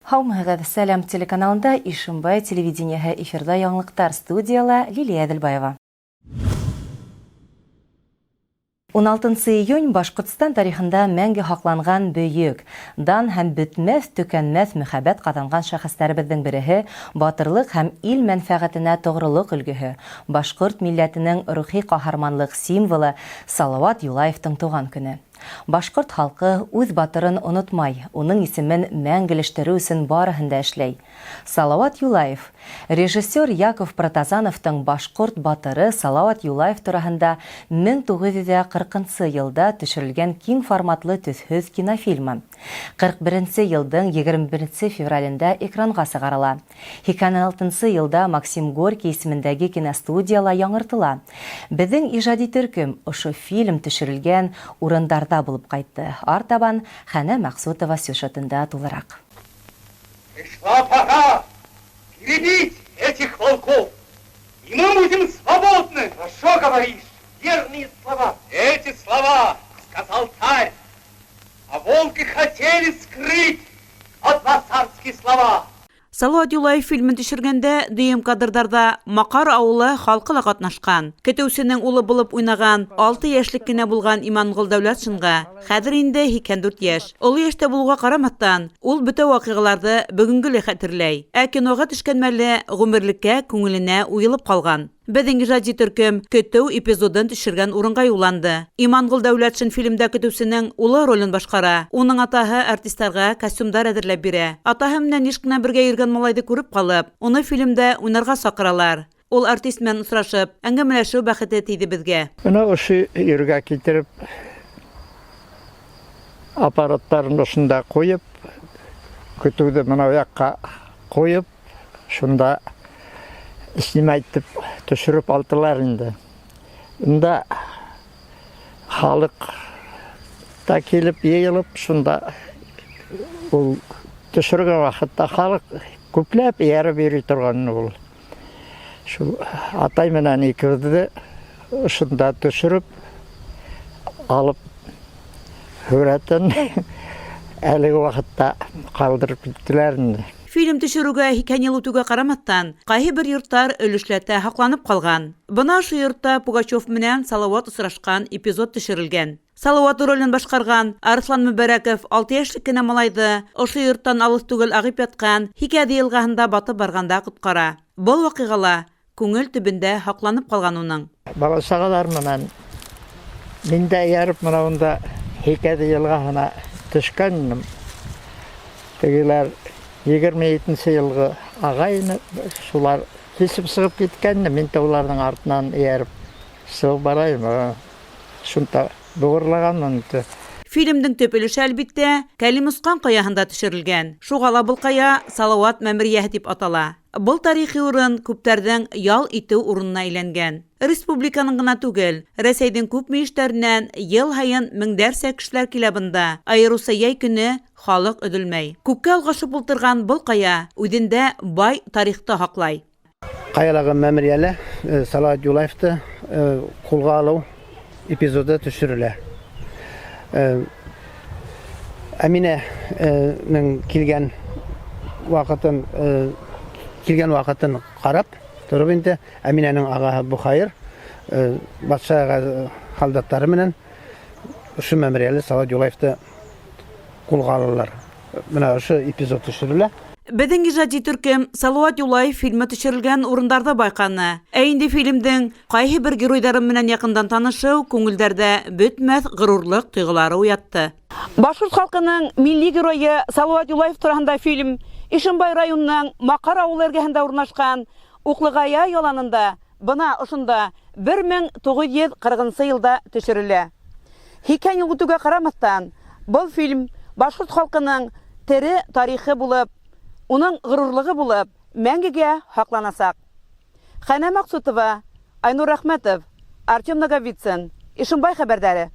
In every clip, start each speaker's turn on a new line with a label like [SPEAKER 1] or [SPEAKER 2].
[SPEAKER 1] Һаумыһығыҙ! Сәләм телеканалында Ишембай телевидениеһы эфирҙа яңылыҡтар студияла Лилия Әҙелбаева. 16 июнь Башҡортостан тарихында мәңге һаҡланған бөйөк, дан һәм бөтмәҫ-төкәнмәҫ мөхәббәт ҡаҙанған шәхестәребеҙҙең береһе, батырлыҡ һәм ил мәнфәғәтенә тоғролоҡ өлгөһө, башҡорт милләтенең рухи ҡаһарманлыҡ символы Салауат Юлаевтың тыуған көнө. Башҡорт халҡы үҙ батырын онотмай, уның исемен мәңгелештереү өсөн барыһын да эшләй. Салауат Юлаев. Режиссер Яков Протазановтың башҡорт батыры Салауат Юлаев тураһында 1940 йылда төшөрөлгән киң форматлы төҫһөҙ кинофильмы. 41 йылдың 21 февралендә экранға сығарыла. 86 йылда Максим Горький исемендәге киностудияла яңыртыла. Беҙҙең ижади төркөм ошо фильм төшөрөлгән урындарҙа булып ҡайтты. Артабан Хәнә Мәҡсутова сюжетында тулыраҡ.
[SPEAKER 2] Пришла пора перебить этих волков, и мы будем свободны. Хорошо говоришь, верные слова. Эти слова сказал царь, а волки хотели скрыть от вас царские слова.
[SPEAKER 3] Салауат Юлаев фильмын төшөргәндә дөйөм кадрҙарҙа Маҡар ауылы халҡы ла ҡатнашҡан. Көтөүсенең улы булып уйнаған 6 йәшлек кенә булған Иманғол Дәүләтшинға хәҙер инде 84 йәш. Оло йәштә булыуға ҡарамаҫтан, ул бөтә ваҡиғаларҙы бөгөнгөләй хәтерләй. Ә киноға төшкән мәле ғүмерлеккә күңеленә уйылып ҡалған. Беҙҙең ижади төркөм көтөү эпизодын төшөргән урынға юлланды. Иманғол Дәүләтшин фильмда көтөүсенең улы ролен башҡара. Уның атаһы артистарға костюмдар әҙерләп бирә. Атаһы менән йыш ҡына бергә йөрөгән малайҙы күреп ҡалып, уны фильмда уйнарға саҡыралар. Ул артист менән осрашып, әңгәмәләшеү бәхете тейҙе беҙгә.
[SPEAKER 4] Бына ошо ергә килтереп, аппараттарын ошонда ҡуйып, көтөүҙе бына яҡҡа ҡуйып, шунда снимать итеп төшөрөп алдылар инде. Унда халыҡ та килеп йыйылып, шунда ул төшөргән ваҡытта халыҡ күпләп эйәреп йөрөй торған ул. Шул атай менән икебеҙҙе ошонда төшөрөп алып һүрәтен әлеге ваҡытта ҡалдырып киттеләр инде.
[SPEAKER 3] Фильм төшөрөүгә 80 йыл үтеүгә ҡарамаҫтан, ҡайһы бер йорттар өлөшләтә һаҡланып ҡалған. Бына ошо йортта Пугачев менән Салауат осрашҡан эпизод төшөрөлгән. Салауат ролен башҡарған Арыҫлан Мөбәрәков 6 йәшлек кенә малайҙы ошо йорттан алыҫ түгел ағып ятҡан Һикәҙе йылғаһында батып барғанда ҡотҡара. Был ваҡиғала күңел төбөндә һаҡланып ҡалған уның.
[SPEAKER 4] Бала сағалар менән мин дә эйәреп бына унда Һикәҙе йылғаһына төшкән инем. Тегеләр 27 йылғы ағай ине, шулар кисеп сығып киткән, мин дә уларҙың артынан эйәреп сығып барайым. Шунда ҙурлағанмын инде.
[SPEAKER 3] Фильмдың төп өлөшө әлбиттә Кәлимосҡан ҡаяһында төшөрөлгән. Шуға ла был ҡая Салауат мәмерйәһе тип атала. Был тарихи урын күптәрҙең ял итеү урынына әйләнгән. Республиканың ғына түгел, Рәсәйҙең күп мөйөштәренән йыл һайын меңдәрсә кешеләр килә бында. Айырыуса йәй көнө халыҡ өҙөлмәй. Күккә олғашып ултырған был ҡая үҙендә бай тарихты һаҡлай.
[SPEAKER 5] Ҡаялағы мәмерйәлә Салауат Юлаевты ҡулға алыу эпизоды төшөрөлә. Әминәнең килгән ваҡытын ҡарап тороп инде Әминәнең ағаһы Бухайыр батша һалдаттары менән ошо мәмерйәле Салауат Юлаевты ҡулға алалар. Бына ошо эпизод төшөрөлә.
[SPEAKER 3] Беҙҙең ижади төркөм Салауат Юлаев фильмы төшөрөлгән урындарҙы байҡаны. Ә инде фильмдең ҡайһы бер геройҙары менән яҡындан танышыу күңелдәрҙә бөтмәҫ ғорурлыҡ тойғолары уятты. Башҡорт халҡының милли геройы Салауат Юлаев тураһында фильм Ишембай районының Маҡар ауылы эргәһендә урынлашҡан Уҡлығая яланында бына ошонда 1940 йылда төшөрөлә. 80 йыл үтеүгә ҡарамаҫтан, был фильм башҡорт халҡының тере тарихы булып, уның ғорурлығы булып, мәңгегә һаҡланасаҡ. Хәнә Маҡсутова, Айнур Рәхмәтов, Артем Наговицын, Ишембай хәбәрҙәре.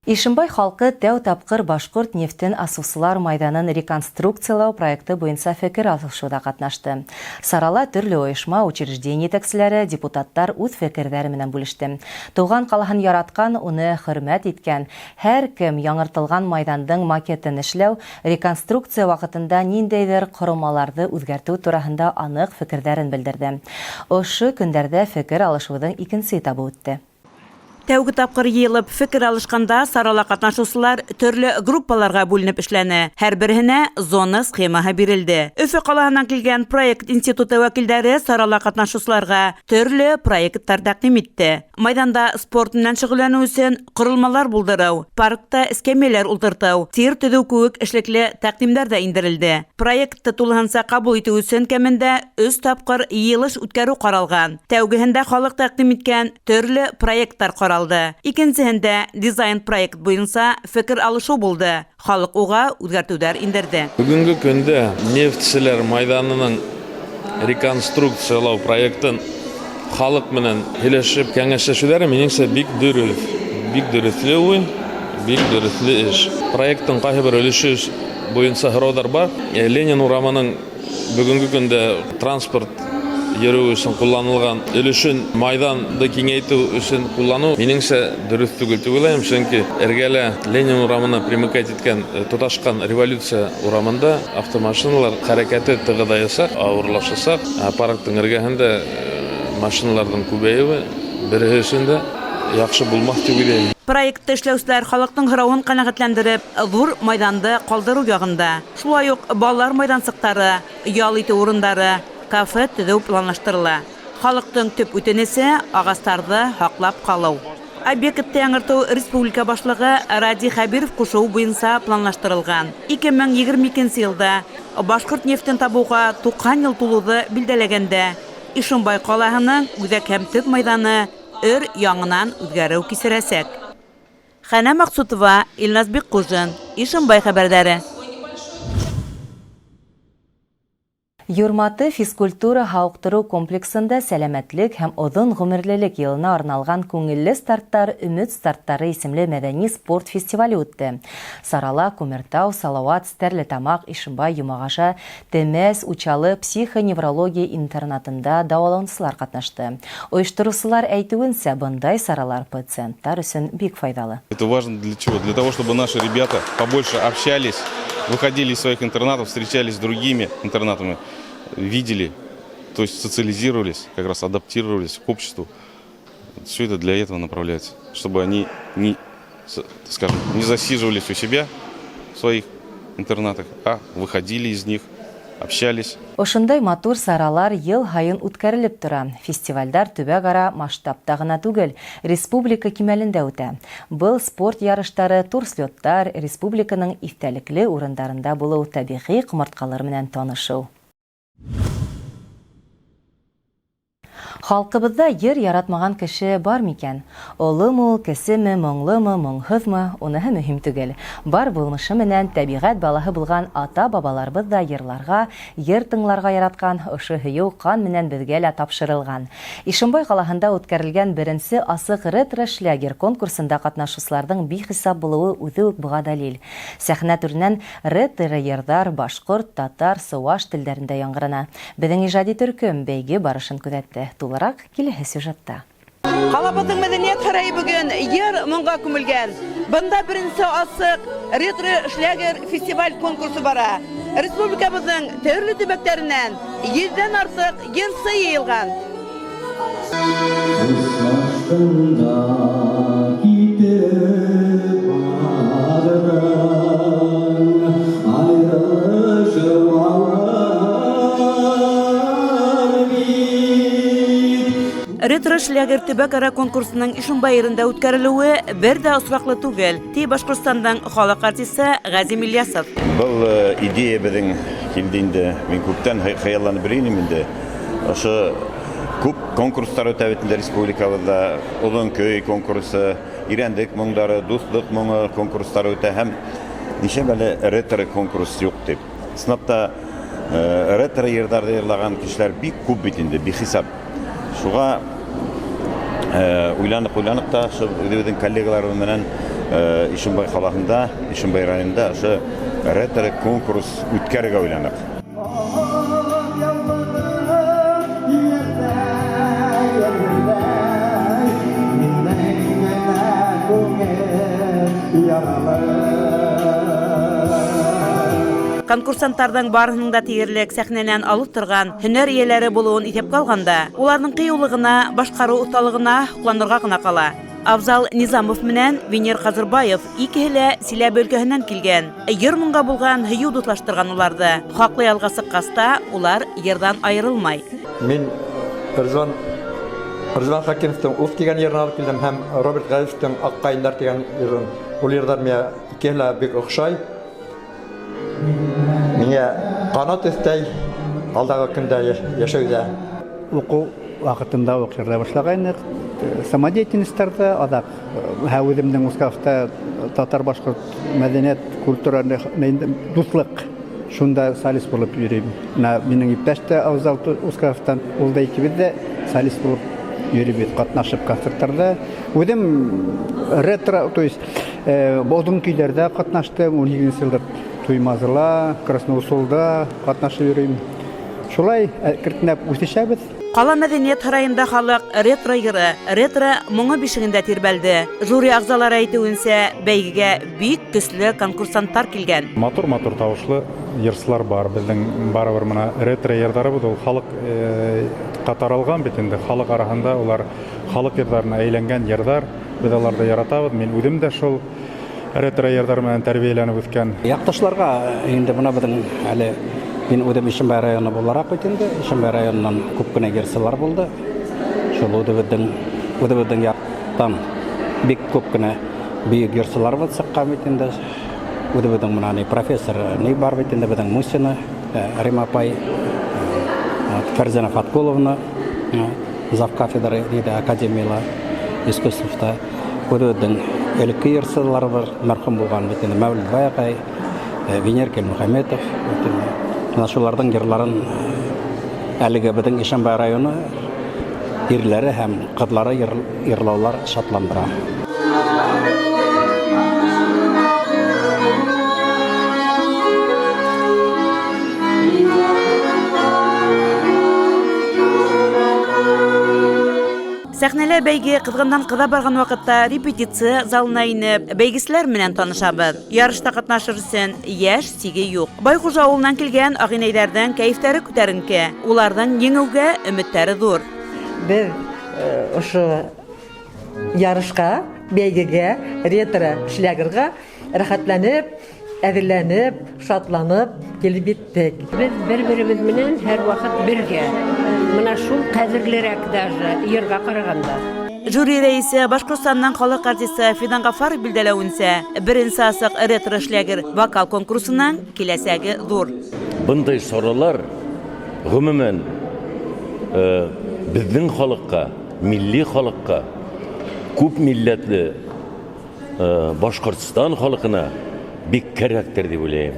[SPEAKER 1] Ишембай халҡы тәү тапҡыр башҡорт нефтен асыусылар майҙанын реконструкциялау проекты буйынса фекер алышыуҙа ҡатнашты. Сарала төрлө ойошма, учреждение етәкселәре, депутаттар үҙ фекерҙәре менән бүлеште. Тыуған ҡалаһын яратҡан, уны хөрмәт иткән һәр кем яңыртылған майҙандың макетын эшләү, реконструкция ваҡытында ниндәйҙер ҡоролмаларҙы үҙгәртеү тураһында аныҡ фекерҙәрен белдерҙе. Ошо көндәрҙә фекер алышыуҙың икенсе этабы үтте.
[SPEAKER 3] Тәүге тапҡыр йыйылып фекер алышҡанда сарала ҡатнашыусылар төрлө группаларға бүленеп эшләне. Һәр береһенә зона схемаһы бирелде. Өфө ҡалаһынан килгән проект институты вәкилдәре сарала ҡатнашыусыларға төрлө проекттар тәҡдим итте. Майҙанда спорт менән шөғөлләнеү өсөн ҡоролмалар булдырыу, паркта эскәмйәләр ултыртыу, тир төҙөү кеүек эшлекле тәҡдимдәр ҙә индерелде. Проектты тулыһынса ҡабул итеү өсөн кәмендә 3 тапҡыр йыйылыш үткәреү ҡаралған. Тәүгеһендә халыҡ тәҡдим иткән төрлө проекттар ҡаралды. Икенсеһендә дизайн проект буйынса фекер алышыу булды. Халыҡ уға үҙгәртеүҙәр индерҙе.
[SPEAKER 6] Бөгөнгө көндә нефтселәр майҙанының реконструкциялау проектын халыҡ менән һөйләшеп кәңәшләшеүҙәре минеңсә бик дөрөҫ, бик дөрөҫлө уй, бик дөрөҫлө эш. Проекттың ҡайһы бер өлөшө буйынса һорауҙар бар. Ленин урамының бөгөнгө көндә транспорт йөрөү өсөн ҡулланылған өлөшөн майҙанды киңәйтеү өсөн ҡулланыу минеңсә дөрөҫ түгел тип уйлайым, сөнки эргәлә Ленин урамына примыкать иткән, тоташҡан Революция урамында автомашиналар хәрәкәте тығыҙаясаҡ, ауырлашасаҡ. Парктың эргәһендә машиналарҙың күбәйеүе береһе өсөн дә яҡшы булмаҫ тип уйлайым.
[SPEAKER 3] Проектты эшләүселәр халыҡтың һорауын ҡәнәғәтләндереп, ҙур майҙанды ҡалдырыу яғында. Шулай уҡ балалар майҙансыҡтары, ял итеү урындары, кафе төҙөү планлаштырыла. Халыҡтың төп үтенесе ағастарҙы һаҡлап ҡалыу. Объектты яңыртыу республика башлығы Радий Хәбиров ҡушыуы буйынса планлаштырылған. 2022 йылда башҡорт нефтен табыуға 90 йыл тулыуҙы билдәләгәндә Ишембай ҡалаһының үҙәк һәм төп майҙаны өр яңынан үҙгәреү кисерәсәк. Хәнә Маҡсутова, Илназ Бикҡужин, Ишембай хәбәрҙәре.
[SPEAKER 1] Юрматы физкультура һауыҡтырыу комплексында сәләмәтлек һәм оҙон ғүмерлелек йылына арналған күңелле старттар Өмөт старттары исемле мәҙәни спорт фестивале үтте. Сарала Күмертау, Салауат, Стәрлетамаҡ, Ишембай, Йомағажа, Темәс, Учалы психоневрология интернатында дауаланыусылар ҡатнашты. Ойоштороусылар әйтеүенсә, бындай саралар пациенттар өсөн бик файҙалы.
[SPEAKER 7] Это важно для чего? Для того, чтобы наши ребята побольше общались, выходили из своих интернатов, встречались с другими интернатами, видели, то есть социализировались, как раз адаптировались к обществу. Все это для этого направляется, чтобы они не, скажем, не засиживались у себя в своих интернатах, а выходили из них, общались.
[SPEAKER 1] Ошондай матур саралар йыл һайын үткәрелеп тора. Фестивальдар төбәк-ара масштабта ғына түгел, республика кимәлендә үтә. Был спорт ярыштары, турслеттар, республиканың иҫтәлекле урындарында булыу, тәбиғи ҡомартҡалар менән танышыу. Халҡыбыҙҙа йыр яратмаған кеше бар микән? Оломо ул, кесеме, моңломо, моңһоҙмо, уныһы мөһим түгел. Бар булмышы менән тәбиғәт балаһы булған ата-бабаларыбыҙ ҙа йырларға, йыр тыңларға яратҡан, ошо һөйөү ҡан менән беҙгә лә тапшырылған. Ишембай ҡалаһында үткәрелгән беренсе асыҡ ретро-шлягер конкурсында ҡатнашыусыларҙың бихисап булыуы үҙе үк быға дәлил. Сәхнә түренән ретро-йырҙар башҡорт, татар, сыуаш телдәрендә яңғырана. Беҙҙең ижади төркөм бәйге барышын күҙәтте. Тулыраҡ киләһе сюжетта.
[SPEAKER 3] Ҡалабыҙҙың мәҙәниәт һарайы бөгөн йыр моңға күмелгән. Бында беренсе асыҡ ретро-шлягер фестиваль конкурсы бара. Республикабыҙҙың төрлө төбәктәренән 100-дән артыҡ йырсы йыйылған. Ретро-шлягер төбәк-ара конкурсының Ишембай ерендә үткәрелеүе бер ҙә осраҡлы түгел, ти Башҡортостандың халыҡ артисы Ғәзим Ильясов.
[SPEAKER 8] Был идея беҙҙең килде инде. Мин күптән хыялланып йөрөй инем инде. Ошо күп конкурстар үтә бит инде республикабыҙҙа. Оҙон көй конкурсы, Ирәндек моңдары, Дуҫлыҡ моңо конкурстары үтә һәм нисәм әле ретро конкурс юҡ тип. Ысынлап та ретро йырҙарҙы йырлаған кешеләр бик күп бит инде, бихисап. Шуға уйланып-уйланып та, шул үҙебеҙҙең коллегаларыбыҙ менән Ишембай ҡалаһында, Ишембай районында ошо ретро конкурс үткәрергә уйланыҡ.
[SPEAKER 3] Конкурсанттарҙың барыһының да тиерлек сәхнәнән алып торған һөнәр эйәләре булыуын иҫәпкә алғанда, уларҙың ҡыйыулығына, башҡарыу оҫталығына һоҡланырға ғына ҡала. Афзал Низамов менән Венер Ҡазырбаев икеһе лә Силәбе өлкәһенән килгән. Йыр-моңға булған һөйөү дуҫлаштырған уларҙы. Хаҡлы ялға сыҡҡас та улар йырҙан айырылмай.
[SPEAKER 9] Мин Ризван Хәкимовтың «Уф» тигән йырын алып килдем һәм Роберт Ғәлиевтың «Аҡ ҡайындар» тигән йырын. Ул йырҙар миңә икеһе лә бик оҡшай. Миңә ҡанат өҫтәй алдағы көндә йәшәүҙә.
[SPEAKER 10] Уҡыу ваҡытында уҡ йырлай башлағайныҡ. Самодеятельностьтарҙа аҙаҡ үҙемдең Мускавта татар-башҡорт мәҙәниәт культура дуҫлыҡ шунда солист булып йөрөйм. Минең иптәш тә Афзал Ускаровтан, ул да икебеҙ ҙә солист булып йөрөйбөҙ, ҡатнашып концерттарҙа. Үҙем ретро, то есть оҙон көйҙәрҙә ҡатнаштым, 18 йылда Туймазыла, Красноусолда ҡатнашып йөрөйм. Шулай әкренләп үҫешәбеҙ.
[SPEAKER 3] Ҡала мәҙәниәт һарайында халыҡ ретро йыры, ретро моңо бишегендә тирбәлде. Жюри ағзалары әйтеүенсә, бәйгегә бик көслө конкурсанттар килгән.
[SPEAKER 11] Матур-матур тауышлы йырсылар бар. Беҙҙең барыбер мына ретро йырҙарыбыҙ ул халыҡҡа таралған бит инде. Халыҡ араһында улар халыҡ йырҙарына әйләнгән йырҙар. Беҙ уларҙы яратабыҙ. Мин үҙем дә шул ретро йырҙар менән тәрбиәләнеп үҫкән.
[SPEAKER 12] Яҡташларға инде бына беҙҙең әле мин үҙем Ишембай районы булараҡ бит инде, Ишембай районынан күп кенә йырсылар булды. Шул үҙебеҙҙең яҡтан бик күп кенә бөйөк йырсыларыбыҙ сыҡҡан бит инде. Үҙебеҙҙең мына ни профессор ни бар бит инде, беҙҙең Мусина Рима апай, Фәрзәнә Фаткуловна, зав кафедры академияла искусствота. Үҙебеҙҙең элекке йырсыларыбыҙ мәрхүм булған бит инде, Мәүлетбай ағай, Венер Килмөхәмәтов. Мына шуларҙың йырларын әлеге беҙҙең Ишембай районы ирләре һәм ҡыҙлары йырлаулар шатландыра.
[SPEAKER 3] Сәхнәлә бәйге ҡыҙғандан ҡыҙа барған ваҡытта репетиция залына инеп, бәйгеселәр менән танышабыҙ. Ярышта ҡатнашыр өсөн йәш сиге юҡ. Байхужа ауылынан килгән ағинәйҙәрҙең кәйефтәре күтәренке. Уларҙың еңеүгә өмөттәре ҙур.
[SPEAKER 13] Беҙ ошо ярышҡа, бәйгегә, ретро шлягерға рәхәтләнеп, әҙерләнеп, шатланып килеп еттек.
[SPEAKER 14] Беҙ бер-беребеҙ менән һәр ваҡыт бергә. Мына шул ҡәҙерлерәк даже йырға ҡарағанда.
[SPEAKER 3] Жюри рәйесе Башҡортостандың халыҡ артисы Фидан Ғафаров билдәләүенсә, беренсе асыҡ ретро шлягер вокал конкурсының киләсәге ҙур.
[SPEAKER 15] Бындай саралар ғөмүмән беҙҙең халыҡҡа, милли халыҡҡа, күп милләтле Башҡортостан халҡына бик кәрәктер тип уйлайым.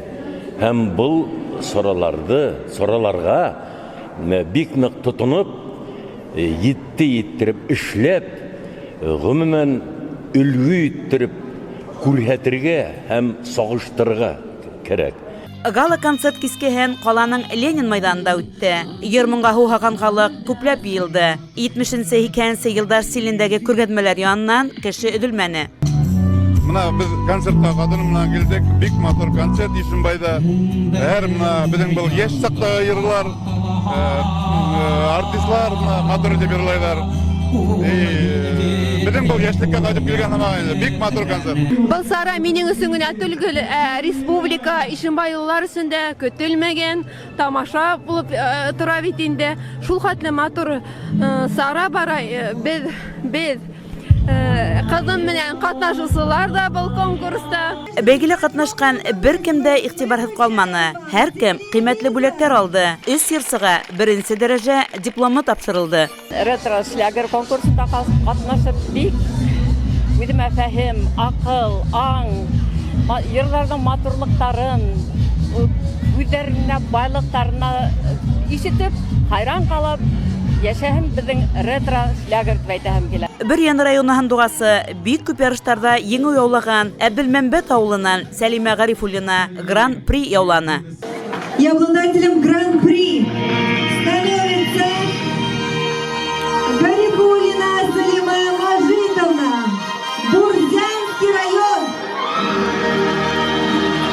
[SPEAKER 15] Һәм был сараларға бик ныҡ тотоноп, етте еттереп эшләп, ғөмүмән өлгө иттереп күрһәтергә һәм сағыштырырға кәрәк.
[SPEAKER 3] Гала-концерт кискеһен ҡаланың Ленин майҙанында үтте. Йыр-моңға һыуһаған халыҡ күпләп йыйылды. 70-80 йылдар стилендәге күргәҙмәләр янынан кеше өҙөлмәне.
[SPEAKER 16] Мына беҙ концертҡа ҡатыным менән килдек. Бик матур концерт Ишембайҙа. Һәр мына беҙҙең был йәш саҡтағы йырлар, артистлар мына матур итеп йырлайҙар. Беҙҙең был йәшлеккә ҡайтып килгән һымаҡ инде. Бик матур концерт.
[SPEAKER 17] Был сара минең өсөн генә түгел, республика ишембайлылар өсөн дә көтөлмәгән тамаша булып тора бит инде. Шул хәтле матур сара бара. Беҙ ҡыҙым менән ҡатнашыусылар ҙа был конкурста.
[SPEAKER 3] Бәйгелә ҡатнашҡан бер кем дә иғтибарһыҙ ҡалманы. Һәр кем ҡиммәтле бүләктәр алды. 3 йырсыға беренсе дәрәжә дипломы тапшырылды.
[SPEAKER 18] Ретро шлягер конкурсында ҡатнашып бик үҙемә фәһем, аҡыл, аң, йырҙарҙың матурлыҡтарын, үҙҙәренә байлыҡтарына ишетеп, хайран ҡалып, Йәшәһен беҙҙең ретро шлягер тип әйтәһем килә.
[SPEAKER 3] Бөрйән районы һандуғасы бик күп ярыштарҙа еңеү яулаған Әбелмәмбәт ауылынан Сәлимә Ғарифуллина гран-при яуланы.
[SPEAKER 19] И обладателем гран-при становится Гарифуллина Салима Мажитовна, Бурзянский район.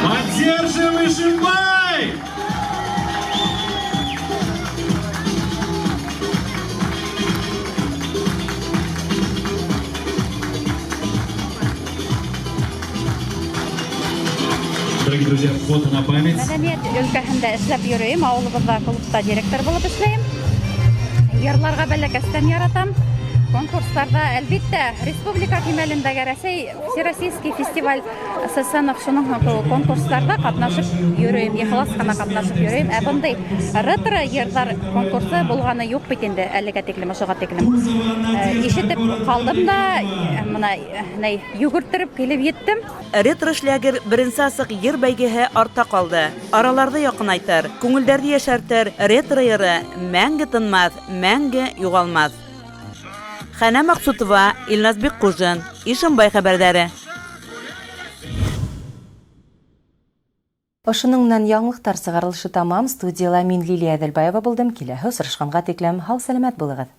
[SPEAKER 20] Поддержим Ишимбай!
[SPEAKER 21] Дорогие друзья, фото на память.
[SPEAKER 22] Мәҙәниәт өлкәһендә эшләп йөрөйөм, ауылыбыҙҙа клубта директор булып эшләйем. Йырларға бәләкәстән яратам. Конкурстарҙа, әлбиттә, республика кимәлендәге Рәсәй Всероссийский фестиваль ССНов шуның кеүек конкурстарҙа ҡатнашып йөрөйөм, ихлас ҡына ҡатнашып йөрөйөм. Ә бындай ретро йырҙар конкурсы булғаны юҡ бит инде әлегә тиклем, ошоға тиклем. Ишетеп ҡалдым да, мына ней йүгерттереп килеп еттем.
[SPEAKER 3] Ретро-шлягер беренсе асыҡ йыр бәйгеһе артта ҡалды. Араларҙы яҡынайтыр, күңелдәрҙе йәшәртер ретро йыры мәңге тынмаҫ, мәңге юғалмаҫ. Хәнә Маҡсутова, Илназ Бикҡужин, Ишембай хәбәрҙәре.
[SPEAKER 1] Ошоноң менән яңылыҡтар сығарылышы тамам. Студияла мин Лилия Әҙелбаева булдым. Киләһе осрашҡанға тиклем һау-сәләмәт булығыҙ.